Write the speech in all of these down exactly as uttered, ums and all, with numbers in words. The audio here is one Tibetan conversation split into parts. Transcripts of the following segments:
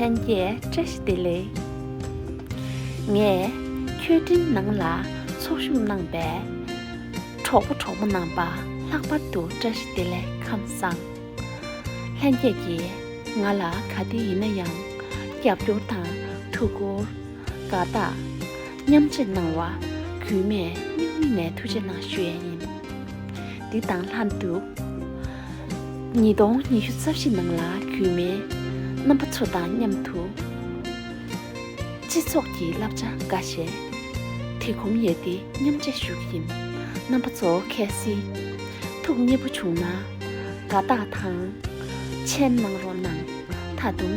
ལྷན་རྒྱས་བཀྲ་ཤིས་བདེ་ལེགས། ངས་མཆོད་སྤྲིན་ནང་ལ་ཚོགས་ཞུགས་གནང་པའི་གྲོགས་པོ་གྲོགས་མོ་རྣམ་པ་ལྷག་པར་དུ་བཀྲ་ཤིས་བདེ་ལེགས་ཁམས་བཟང་། ལྷན་རྒྱས་ཀྱིས་ང་ལ་ག་དུས་ཡིན་ན་ཡང་རྒྱབ་སྐྱོར་དང་ཐུགས་ཁུར། དགའ་རྟགས། མཉམ་སྤྱོད་གནང་བར་གུས་མོས་སྙིང་དབུས་ནས་ཐུགས་རྗེ་གནང་ཞུ་ཡས་ཡིན། འདི་དང་ལྷན་དུ། ཉིས་སྟོང་ཉི་ཤུ་རྩ་བཞི་ནང་ལ་གུས་མོས་རྣམ་པ་ཚོ་དང་མཉམ་དུ་སྤྱི་ཚོགས་ཀྱི་བསླབ་བྱ་འགའ་ཤས་དེ་གོམས་ཡས་ཏེ་མཉམ་སྤྱོད་ཞུ་གི་ཡིན། རྣམ་པ་ཚོ་གལ་སྲིད་ཐུགས་མཉེས་པོ་བྱུང་ན་དགའ་རྟགས་དང་མཆན་གནང་རོགས་གནང་། ད་དུང་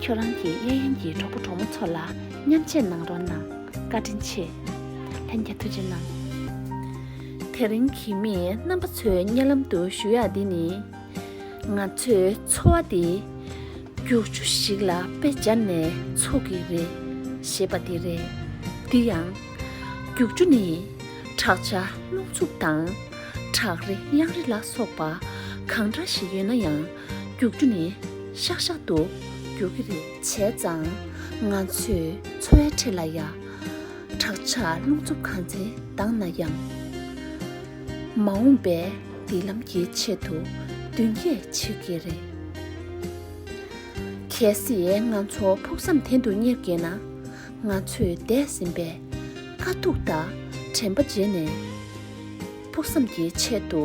ཁྱོད་རང་གི་གཡས་གཡོན་གྱི་གྲོགས་པོ་གྲོགས་མོ་ཚོ་ལ་མཉམ་སྤྱོད་གནང་རོགས་གནང་། བཀའ་དྲིན་ཆེ། ལྷན་རྒྱས་ཐུགས་རྗེ་གནང་། དེ་རིང་གི་མི་རྣམ་པ་ཚོའི་སྙན་ལམ་དུ་ཞུ་ཡག་འདི་ནི། ང་ཚོའི་འཚོ་བ་འདི་རྒྱུག་ཆུ་ཞིག་ལ་དཔེ་སྦྱར་ནས་འཚོ་གི་རེད་ཞེས་པ་འདི་རེད། འདི་ཡང་རྒྱུག་ཆུ་ནི་དྲག་ཆར་རླུང་འཚུབ་དང་བྲག་རི་གཡང་རི་ལ་སོགས་པ་གང་འདྲ་ཞིག་ཡོད་ན་ཡང་རྒྱུག་ཆུ་ནི་ཤག་ཤག་ཏུ་རྒྱུག་གི་རེད། བྱས་ཙང་ང་ཚོའི་འཚོ་བའི་ཁྲོད་ལ་ཡ། དྲག་ཆར་རླུང་འཚུབ་གང་ཚེ་ལྡང་ན་ཡང་། མ་འོངས་པའི་མདུན་ལམ་གྱི་ཆེད་དུ་མདུན་སྐྱོད་བྱེད་ཀྱི་རེད། གལ་སྲིད་ང་ཚོ་ཕུགས་བསམ་དོན་དུ་གཉེར་དགོས་ན། ང་ཚོས་འདས་ཟིན་པའི་དཀའ་སྡུག་དང་དྲན་པ་བརྗེད་ནས། ཕུགས་བསམ་གྱི་ཆེད་དུ་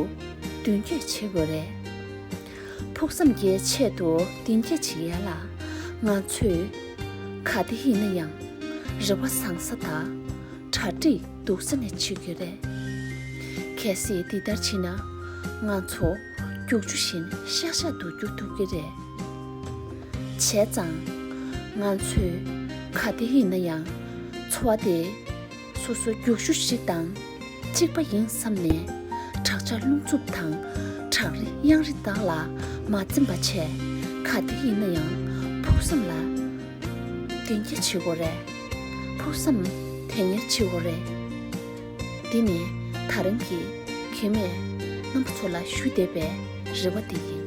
མདུན་སྐྱོད་བྱེད་དགོས་རེད། ཕུགས་བསམ་གྱི་ཆེད་དུ་མདུན་སྐྱོད་བྱེད་ཡ་ལ་ང་ཚོས་ག་དུས་ཡིན་ན་ཡང་རེ་བ་བཟང་ས་དང་། གྲ་སྒྲིག་སྡུག་ས་ནས་བྱེད་ཀྱི་རེད། གལ་སྲིད་འདི་ལྟར་བྱས་ན་ང་ཚོ་རྒྱུག་ཆུ་བཞིན་ཤག་ཤག་ཏུ་རྒྱུག་ཐུབ་ཀྱི་རེད། བྱས་ཙང་ང་ཚོས་ག་དུས་ཡིན་ན་ཡང་འཚོ་བ་དེ་སོ་སོ་རྒྱུག་ཆུ་ཞིག་དང་གཅིག་པ་ཡིན་བསམ་ནས་དྲག་ཆར་རླུང་འཚུབ་དང་བྲག་རི་གཡང་རི་དག་ལ་མ་འཛེམས་པ་བྱས། ག་དུས་ཡིན་ན་ཡང་ཕུགས་བསམ་ལ་མདུན་སྐྱོད་བྱེད་དགོས་རེད། ཕུགས་བསམ་དོན་གཉེར་བྱེད་དགོས་རེད། འདི་ནི་ད་རིང་གི་གུས་མོས་རྣམ་པ་ཚོ་ལ་ཞུ་བསྡད་པའི་རེ་བ་འདི་ཡིན།